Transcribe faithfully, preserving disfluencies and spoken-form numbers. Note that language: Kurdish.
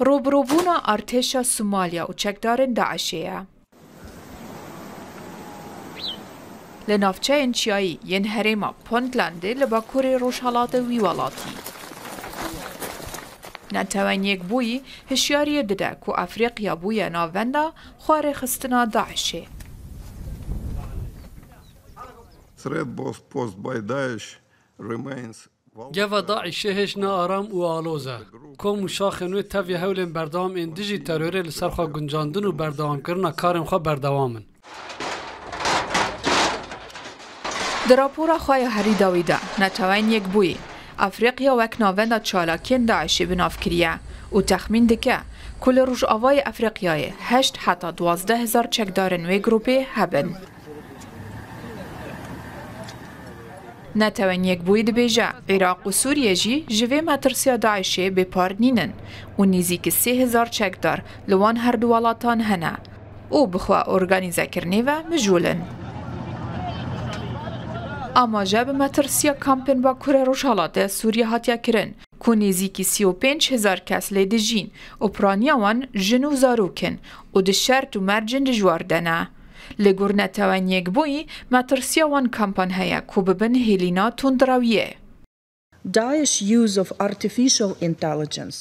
Rûbirûbûna artêşa Somalya û çekdarên DAIŞê ye. Li navçeyên çiyayî yên herêma Puntlandê li bakurê rojhilatê wî welatî, Netewên Yekbûyî hişyariyê dide ku Efrîqya bûye navenda xwe rêxistina DAIŞê. Threat posed by Daesh remains. Geva DAIŞê hêj ne aram û aloz e. Kom û şaxên wê tevî hewlên berdewam ên dijî terorê li ser xwe guncandin û berdewamkirina karên xwe berdewam in. Di rapora xwe ya herî dawî de, Netewên Yekbûyî Efrîqya wek navenda çalakiyên DAIŞê bi nav kiriye û texmîn dike ku li Rojavayê Efrîqyayê heşt heta duwazdeh hezar çekdarên wê grûpê hebin. Netewên Yekbûyî dibêje, Iraq û Sûriye jî ji vê metirsiya DAIŞê bêpar nînin û nêzîkî sê hezar çekdar li wan her du welatan hene û bi xwe organîzekirinê ve mijûl in. Amaje bi metirsiya kampên Bakurê Rojhilatê Sûriye hatiye kirin ku nêzîkî sî û pênc hezar kes lê dijîn û piraniya wan jin û zarok in û di şert û mercên dijwar de ne. Li gor Netewên Yekbûyî, metirsiya wan kampan heye ku bibin hêlîna tundrewiyê. Daesh use of artificial intelligence.